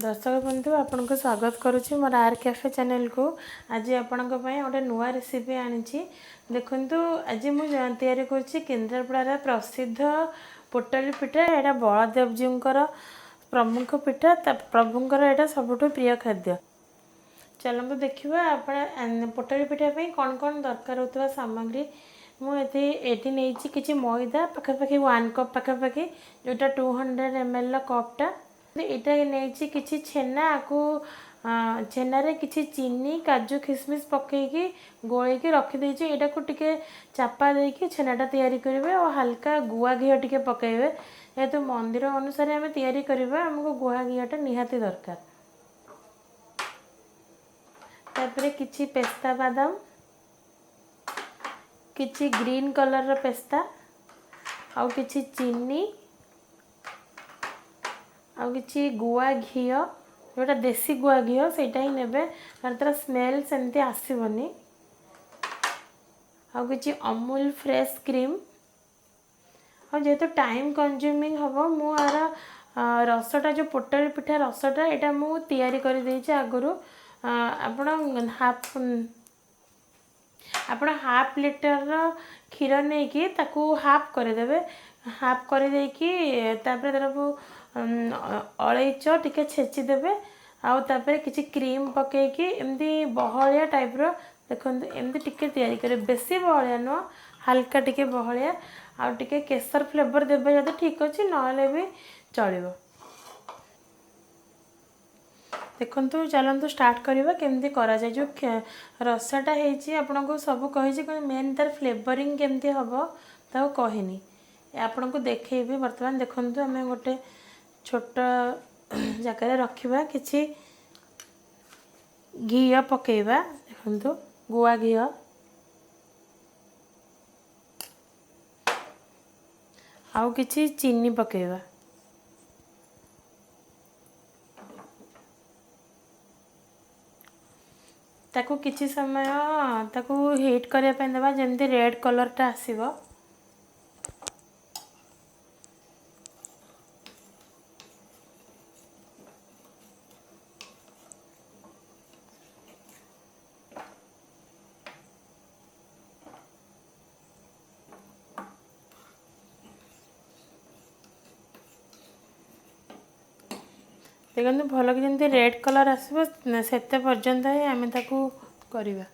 ଦର୍ଶକ ବନ୍ଧୁ, ଆପଣଙ୍କୁ ସ୍ୱାଗତ କରୁଛି ମୋର ଆର୍ କ୍ୟାଫେ ଚ୍ୟାନେଲକୁ। ଆଜି ଆପଣଙ୍କ ପାଇଁ ଗୋଟେ ନୂଆ ରେସିପି ଆଣିଛି। ଦେଖନ୍ତୁ, ଆଜି ମୁଁ ତିଆରି କରୁଛି କେନ୍ଦ୍ରାପଡ଼ାର ପ୍ରସିଦ୍ଧ ପୋଟଳି ପିଠା। ଏଇଟା ବଳଦେବଜୀଙ୍କର ପ୍ରମୁଖ ପିଠା, ତା ପ୍ରଭୁଙ୍କର ଏଇଟା ସବୁଠୁ ପ୍ରିୟ ଖାଦ୍ୟ। ଚାଲନ୍ତୁ ଦେଖିବା ଆପଣ ପୋଟଳି ପିଠା ପାଇଁ କ'ଣ କ'ଣ ଦରକାର ହେଉଥିବା ସାମଗ୍ରୀ। ମୁଁ ଏଠି ନେଇଛି କିଛି ମଇଦା, ପାଖାପାଖି 1 କପ୍ ପାଖାପାଖି, ଯେଉଁଟା 200 ଏମ୍ ଏଲ୍ର କପ୍ଟା। ଏଇଟା ନେଇଛି କିଛି ଛେନା। ଆକୁ ଛେନାରେ କିଛି ଚିନି, କାଜୁ, ଖିସମିସ୍ ପକାଇକି ଗୋଳେଇକି ରଖିଦେଇଛି। ଏଇଟାକୁ ଟିକେ ଚାପା ଦେଇକି ଛେନାଟା ତିଆରି କରିବେ ଆଉ ହାଲକା ଗୁଆ ଘିଅ ଟିକେ ପକାଇବେ। ଯେହେତୁ ମନ୍ଦିର ଅନୁସାରେ ଆମେ ତିଆରି କରିବା, ଆମକୁ ଗୁଆ ଘିଅଟା ନିହାତି ଦରକାର। ତାପରେ କିଛି ପେସ୍ତା ବାଦାମ, କିଛି ଗ୍ରୀନ୍ କଲର୍ର ପେସ୍ତା, ଆଉ କିଛି ଚିନି, ଆଉ କିଛି ଗୁଆ ଘିଅ, ଯେଉଁଟା ଦେଶୀ ଗୁଆ ଘିଅ ସେଇଟା ହିଁ ନେବେ, କାରଣ ତା'ର ସ୍ମେଲ୍ ସେମିତି ଆସିବନି। ଆଉ କିଛି ଅମୁଲ ଫ୍ରେଶ୍ କ୍ରିମ୍। ଆଉ ଯେହେତୁ ଟାଇମ୍ କନଜ୍ୟୁମିଂ ହେବ, ମୁଁ ଆର ରସଟା, ଯେଉଁ ପୋଟଳି ପିଠା ରସଟା, ଏଇଟା ମୁଁ ତିଆରି କରିଦେଇଛି ଆଗରୁ। ଆପଣ ହାଫ୍ ଲିଟରର କ୍ଷୀର ନେଇକି ତାକୁ ହାଫ୍ କରିଦେବେ। ହାଫ୍ କରିଦେଇକି ତାପରେ ତାକୁ ଅଳେଇଚ ଟିକେ ଛେଚିଦେବେ, ଆଉ ତାପରେ କିଛି କ୍ରିମ୍ ପକାଇକି ଏମିତି ବହଳିଆ ଟାଇପ୍ର, ଦେଖନ୍ତୁ, ଏମିତି ଟିକେ ତିଆରି କରିବେ। ବେଶୀ ବହଳିଆ ନୁହଁ, ହାଲକା ଟିକେ ବହଳିଆ। ଆଉ ଟିକେ କେଶର ଫ୍ଲେଭର୍ ଦେବେ ଯଦି ଠିକ୍ ଅଛି, ନହେଲେ ବି ଚଳିବ। ଦେଖନ୍ତୁ, ଚାଲନ୍ତୁ ଷ୍ଟାର୍ଟ କରିବା କେମିତି କରାଯାଏ। ଯେଉଁ ରସଟା ହେଇଛି ଆପଣଙ୍କୁ ସବୁ କହିଛି, କିନ୍ତୁ ମେନ୍ ତା'ର ଫ୍ଲେଭରିଂ କେମିତି ହେବ ତାକୁ କହିନି, ଆପଣଙ୍କୁ ଦେଖେଇବି ବର୍ତ୍ତମାନ। ଦେଖନ୍ତୁ, ଆମେ ଗୋଟେ ଛୋଟ ଜାଗାରେ ରଖିବା, କିଛି ଘିଅ ପକାଇବା। ଦେଖନ୍ତୁ, ଗୁଆ ଘିଅ ଆଉ କିଛି ଚିନି ପକାଇବା। ତାକୁ କିଛି ସମୟ ତାକୁ ହିଟ୍ କରିବା ପାଇଁ ଦେବା, ଯେମିତି ରେଡ଼୍ କଲର୍ଟା ଆସିବ। ଦେଖନ୍ତୁ, ଭଲକି ଯେମିତି ରେଡ଼୍ କଲର୍ ଆସିବ ସେତେ ପର୍ଯ୍ୟନ୍ତ ହିଁ ଆମେ ତାକୁ କରିବା।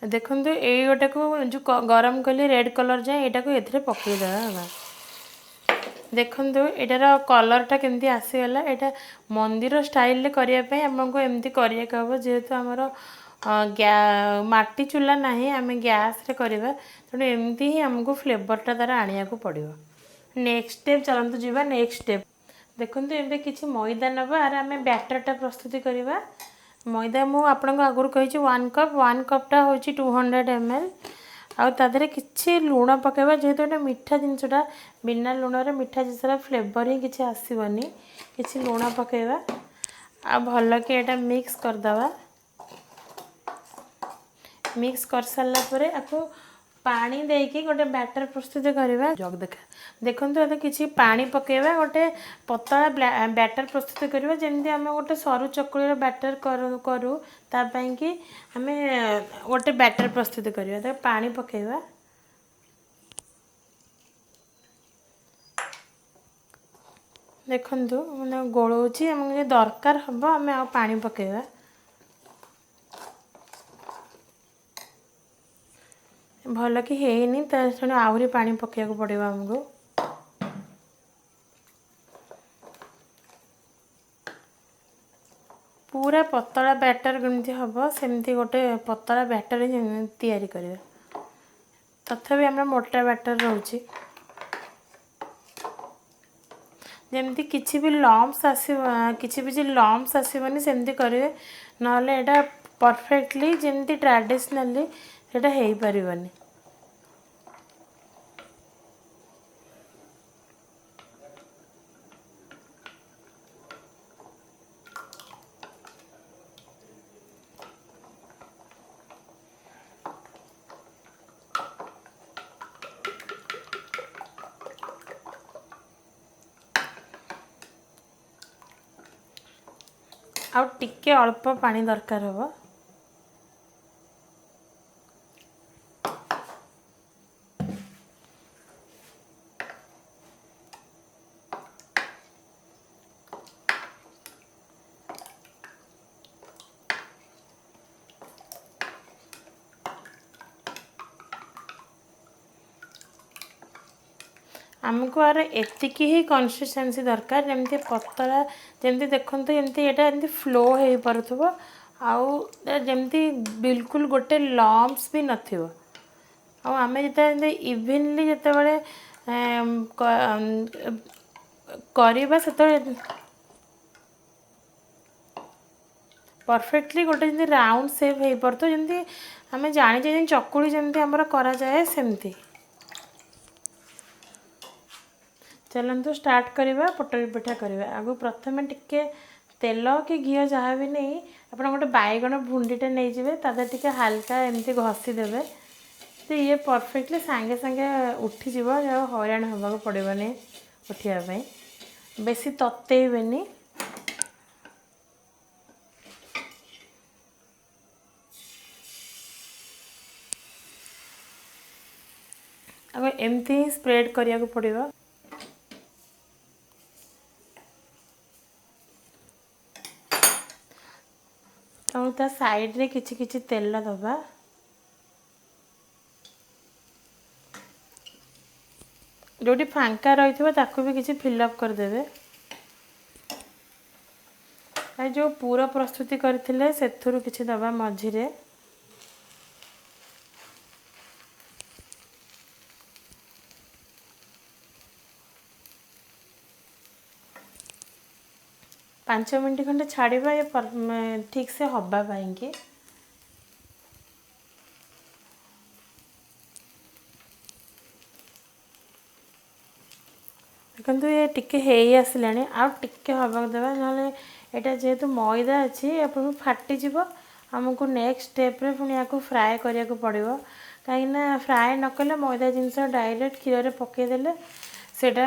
ଦେଖନ୍ତୁ, ଏଇ ଗୋଟାକୁ ଯେଉଁ ଗରମ କଲି ରେଡ଼୍ କଲର୍ ଯାଏଁ, ଏଇଟାକୁ ଏଥିରେ ପକାଇଦେବା। ଦେଖନ୍ତୁ, ଏଇଟାର କଲର୍ଟା କେମିତି ଆସିଗଲା। ଏଇଟା ମନ୍ଦିର ଷ୍ଟାଇଲରେ କରିବା ପାଇଁ ଆମକୁ ଏମିତି କରିବାକୁ ହେବ। ଯେହେତୁ ଆମର ମାଟି ଚୁଲା ନାହିଁ, ଆମେ ଗ୍ୟାସ୍ରେ କରିବା, ତେଣୁ ଏମିତି ହିଁ ଆମକୁ ଫ୍ଲେଭରଟା ତା'ର ଆଣିବାକୁ ପଡ଼ିବ। ନେକ୍ସଟ ଷ୍ଟେପ୍ ଚାଲନ୍ତୁ ଯିବା। ନେକ୍ସଟ ଷ୍ଟେପ୍ ଦେଖନ୍ତୁ, ଏବେ କିଛି ମଇଦା ନେବା ଆର ଆମେ ବ୍ୟାଟରଟା ପ୍ରସ୍ତୁତି କରିବା। ମଇଦା ମୁଁ ଆପଣଙ୍କୁ ଆଗରୁ କହିଛି 1 କପ୍। 1 କପ୍ଟା ହେଉଛି 200 ଏମ୍ ଏଲ୍। ଆଉ ତା ଦେହରେ କିଛି ଲୁଣ ପକାଇବା, ଯେହେତୁ ଏଇଟା ମିଠା ଜିନିଷଟା, ବିନା ଲୁଣରେ ମିଠା ଜିନିଷର ଫ୍ଲେଭର୍ ହିଁ କିଛି ଆସିବନି। କିଛି ଲୁଣ ପକାଇବା ଆଉ ଭଲକି ଏଇଟା ମିକ୍ସ କରିଦେବା। ମିକ୍ସ କରିସାରିଲା ପରେ ଆକୁ ପାଣି ଦେଇକି ଗୋଟେ ବ୍ୟାଟର ପ୍ରସ୍ତୁତ କରିବା। ଜଗ ଦେଖା, ଦେଖନ୍ତୁ, ଏତେ କିଛି ପାଣି ପକାଇବା, ଗୋଟେ ପତଳା ବ୍ୟାଟର ପ୍ରସ୍ତୁତ କରିବା, ଯେମିତି ଆମେ ଗୋଟେ ସରୁ ଚକୁଳିର ବ୍ୟାଟର କରୁ, ତା ପାଇଁକି ଆମେ ଗୋଟେ ବ୍ୟାଟର ପ୍ରସ୍ତୁତ କରିବା। ତାକୁ ପାଣି ପକାଇବା। ଦେଖନ୍ତୁ, ମାନେ ଗୋଳଉଛି। ଆମକୁ ଯଦି ଦରକାର ହେବ ଆମେ ଆଉ ପାଣି ପକାଇବା। ଭଲ କି ହେଇନି ତା, ତେଣୁ ଆହୁରି ପାଣି ପକାଇବାକୁ ପଡ଼ିବ ଆମକୁ। ପୁରା ପତଳା ବ୍ୟାଟର ଯେମିତି ହେବ ସେମିତି ଗୋଟେ ପତଳା ବ୍ୟାଟର ତିଆରି କରିବା। ତଥାପି ଆମର ମୋଟା ବ୍ୟାଟର ରହୁଛି। ଯେମିତି କିଛି ବି ଲମ୍ପସ୍ ଆସିବ, କିଛି ବି ଲମ୍ପସ୍ ଆସିବନି ସେମିତି କରିବେ, ନହେଲେ ଏଇଟା ପରଫେକ୍ଟଲି ଯେମିତି ଟ୍ରାଡ଼ିସନାଲି ସେଇଟା ହେଇପାରିବନି। ଆଉ ଟିକେ ଅଳ୍ପ ପାଣି ଦରକାର ହେବ। ଆମକୁ ଆର ଏତିକି ହିଁ କନସିଷ୍ଟେନ୍ସି ଦରକାର, ଯେମିତି ପତଳା, ଯେମିତି ଦେଖନ୍ତୁ ଏମିତି ଏଇଟା ଏମିତି ଫ୍ଲୋ ହେଇପାରୁଥିବ, ଆଉ ଯେମିତି ବିଲକୁଲ ଗୋଟେ ଲମ୍ପସ୍ ବି ନଥିବ। ଆଉ ଆମେ ଯେତେବେଳେ ଇଭିନଲି ଯେତେବେଳେ କରିବା, ସେତେବେଳେ ପରଫେକ୍ଟଲି ଗୋଟେ ଯେମିତି ରାଉଣ୍ଡ ସେପ୍ ହେଇପାରୁଥିବ, ଯେମିତି ଆମେ ଜାଣିଛେ ଯେମିତି ଚକୁଳି ଯେମିତି ଆମର କରାଯାଏ ସେମିତି। ଚାଲନ୍ତୁ ଷ୍ଟାର୍ଟ କରିବା, ପୋଟଳି ପିଠା କରିବା। ଆଗକୁ ପ୍ରଥମେ ଟିକେ ତେଲ କି ଘିଅ ଯାହା ବି ନେଇ ଆପଣ ଗୋଟେ ବାଇଗଣ ଭୁଣ୍ଡିଟା ନେଇଯିବେ, ତା ଦେହରେ ଟିକେ ହାଲକା ଏମିତି ଘଷି ଦେବେ, ତ ଇଏ ପରଫେକ୍ଟଲି ସାଙ୍ଗେ ସାଙ୍ଗେ ଉଠିଯିବ, ଆଉ ହଇରାଣ ହେବାକୁ ପଡ଼ିବନି ଉଠିବା ପାଇଁ, ବେଶୀ ତତେଇବେନି। ଆଉ ଏମିତି ହିଁ ସ୍ପ୍ରେଡ଼ କରିବାକୁ ପଡ଼ିବ। ଆଉ ତା ସାଇଡ଼ରେ କିଛି କିଛି ତେଲ ଦେବା। ଯେଉଁଠି ଫାଙ୍କା ରହିଥିବ ତାକୁ ବି କିଛି ଫିଲ୍ଅପ୍ କରିଦେବେ। ଆଉ ଯେଉଁ ପୁର ପ୍ରସ୍ତୁତି କରିଥିଲେ ସେଥିରୁ କିଛି ଦେବା ମଝିରେ। 5 ମିନିଟ୍ ଖଣ୍ଡେ ଛାଡ଼ିବା ଏ ଠିକ୍ସେ ହେବା ପାଇଁକି। ଦେଖନ୍ତୁ ଇଏ ଟିକେ ହେଇ ଆସିଲାଣି, ଆଉ ଟିକେ ହେବାକୁ ଦେବା, ନହେଲେ ଏଇଟା ଯେହେତୁ ମଇଦା ଅଛି ଆପଣଙ୍କୁ ଫାଟିଯିବ। ଆମକୁ ନେକ୍ସଟ ଷ୍ଟେପ୍ରେ ପୁଣି ୟାକୁ ଫ୍ରାଏ କରିବାକୁ ପଡ଼ିବ, କାହିଁକିନା ଫ୍ରାଏ ନକଲେ ମଇଦା ଜିନିଷ ଡାଇରେକ୍ଟ କ୍ଷୀରରେ ପକାଇଦେଲେ ସେଇଟା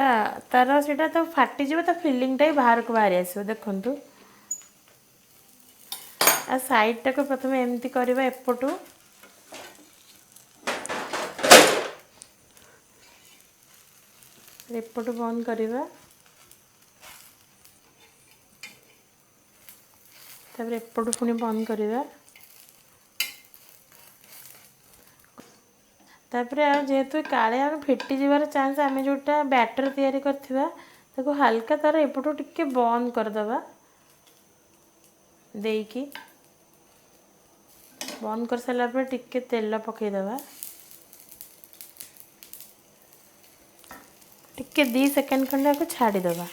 ତାର ସେଇଟା ତ ଫାଟିଯିବ, ତା ଫିଲିଂଟା ବି ବାହାରକୁ ବାହାରି ଆସିବ। ଦେଖନ୍ତୁ ଆଉ ସାଇଡ଼ଟାକୁ ପ୍ରଥମେ ଏମିତି କରିବା, ଏପଟୁ ଏପଟୁ ବନ୍ଦ କରିବା, ତାପରେ ଏପଟୁ ପୁଣି ବନ୍ଦ କରିବା। ତାପରେ ଆଉ ଯେହେତୁ କାଳେ ଆମେ ଫିଟିଯିବାର ଚାନ୍ସ, ଆମେ ଯେଉଁଟା ବ୍ୟାଟର୍ ତିଆରି କରିଥିବା ତାକୁ ହାଲକା ତାର ଏପଟୁ ଟିକେ ବନ୍ଦ କରିଦେବା ଦେଇକି। ବନ୍ଦ କରିସାରିଲା ପରେ ଟିକେ ତେଲ ପକାଇଦେବା, ଟିକେ 2 ସେକେଣ୍ଡ ଖଣ୍ଡେ ଆକୁ ଛାଡ଼ିଦେବା।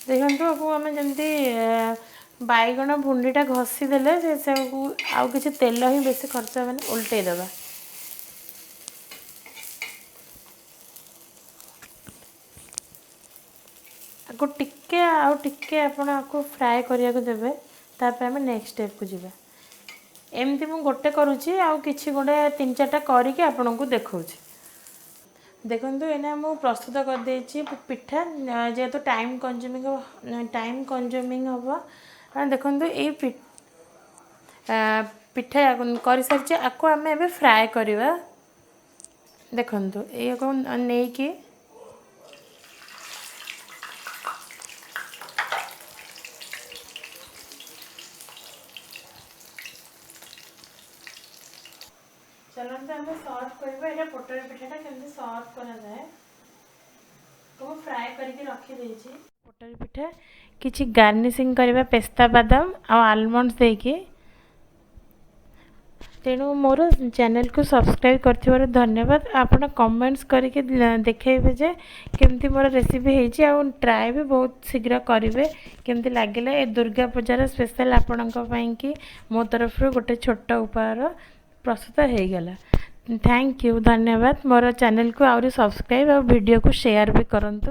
ଦେଖନ୍ତୁ ଆକୁ ଆମେ ଯେମିତି ବାଇଗଣ ଭୁଣ୍ଡିଟା ଘଷିଦେଲେ ସେକୁ ଆଉ କିଛି ତେଲ ହିଁ ବେଶୀ ଖର୍ଚ୍ଚ ହେବନି, ଓଲଟେଇ ଦେବା। ଆକୁ ଟିକେ ଆଉ ଟିକେ ଆପଣ ଆକୁ ଫ୍ରାଏ କରିବାକୁ ଦେବେ, ତାପରେ ଆମେ ନେକ୍ସଟ ଷ୍ଟେପ୍କୁ ଯିବା। ଏମିତି ମୁଁ ଗୋଟେ କରୁଛି, ଆଉ କିଛି ଗୋଟେ 3 4ଟା କରିକି ଆପଣଙ୍କୁ ଦେଖାଉଛି। ଦେଖନ୍ତୁ ଏଇନା ମୁଁ ପ୍ରସ୍ତୁତ କରିଦେଇଛି ପିଠା। ଯେହେତୁ ଟାଇମ୍ କନଜ୍ୟୁମିଂ ହେବ, ଦେଖନ୍ତୁ ଏଇ ପିଠା କରିସାରିଛି, ଆକୁ ଆମେ ଏବେ ଫ୍ରାଏ କରିବା। ଦେଖନ୍ତୁ ଏଇଆକୁ ନେଇକି ଚାଲନ୍ତୁ ଆମେ ସର୍ଭ କରିବା। ଏଇଟା ପୋଟଳ ପିଠାଟା କେମିତି ସର୍ଭ କରାଯାଏ ମୁଁ ଫ୍ରାଏ କରିକି ରଖିଦେଇଛି। ପୋଟଳ ପିଠା କିଛି ଗାର୍ନିସିଂ କରିବା ପେସ୍ତା ବାଦାମ ଆଉ ଆଲମଣ୍ଡସ୍ ଦେଇକି। ତେଣୁ ମୋର ଚ୍ୟାନେଲକୁ ସବସ୍କ୍ରାଇବ୍ କରିଥିବାରୁ ଧନ୍ୟବାଦ। ଆପଣ କମେଣ୍ଟସ୍ କରିକି ଦେଖାଇବେ ଯେ କେମିତି ମୋର ରେସିପି ହେଇଛି, ଆଉ ଟ୍ରାଏ ବି ବହୁତ ଶୀଘ୍ର କରିବେ କେମିତି ଲାଗିଲା। ଏ ଦୁର୍ଗା ପୂଜାର ସ୍ପେଶାଲ୍ ଆପଣଙ୍କ ପାଇଁକି ମୋ ତରଫରୁ ଗୋଟେ ଛୋଟ ଉପହାର ପ୍ରସ୍ତୁତ ହେଇଗଲା। Thank you, ଧନ୍ୟବାଦ। ମୋର ଚ୍ୟାନେଲକୁ ଆହୁରି ସବସ୍କ୍ରାଇବ୍ ଆଉ ଭିଡ଼ିଓକୁ ସେୟାର ବି କରନ୍ତୁ।